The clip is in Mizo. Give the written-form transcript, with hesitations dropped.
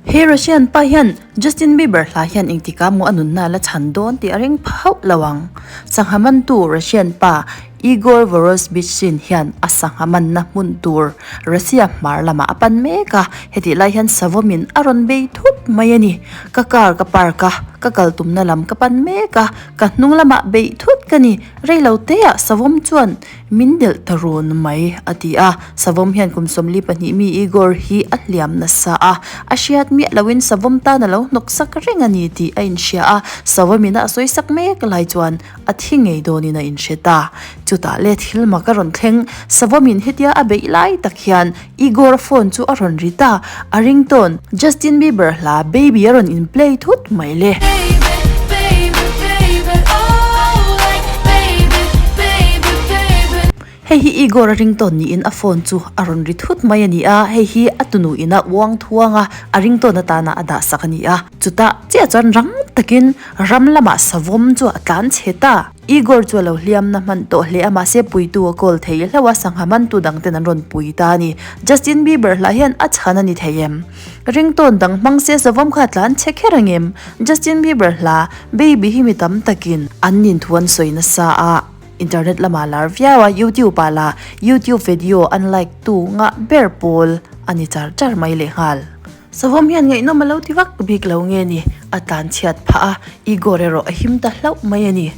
He Russian pa hian Justin Bieber hla hian engtikah maw a nunna a la chhan dawn tih a ring pha hauh lo ang. Sangha mantu Russian pa Igor Vorosbitsin hian a sangha manna hmun tur Russia hmar lamah a pan mek a, hetih lai hian savawmin a rawn bei thut mai a ni. Ka car ka park a, ka kal tumna lam ka pan mek a, ka hnung lamah beih thut ka ni. Reilo teah savawm chuan Min delh ta run mai, a ti a. Savawm hian kum 42 mi Igor hi a hliam nasa a, a hriat miah loin savawm tan a lo hnawk sak reng a ni tih a inhria a, savawmin a sawi sak mek lai chuan a thi ngei dawnin a inhre ta. Chutah le thil mak a rawn thleng, savawmin hetia a beih lai tak hian Igor-a phone chu a rawn ri ta, a ringtone Justin Bieber hla Baby a rawn in play thut mai le. Hei hi Igor-a ringtone niin a phone chu a rawn ri thut mai a ni a, hei hi a tunu ina uang thuang a, a ringtone atana a dah sak a ni a. Chutah chiah chuan rang takin ram lamah savawm chu a tlan chhe ta. Igor chu a lo hliamna hman tawh hle a, mahse puitu a kawl thei hlauh a, sangha mantu dang ten an rawn pui ta a ni. Justin Bieber hlah hian a chhan a ni thei em? Ringtone dang hmang se savawm kha a tlan chhe kher ang em? Justin Bieber hla Baby hi mi tam takin an nin thu an sawi nasa a, internet lamah lar viau a, YouTube ah lah YouTube video an like tu ngah ber pawl a ni char char mai lehnghal. Savawm hian ngaihnawm a lo ti vak bik lo nge ni, a tlan chhiat phah a, Igor erawh a him ta hlauh mai a ni.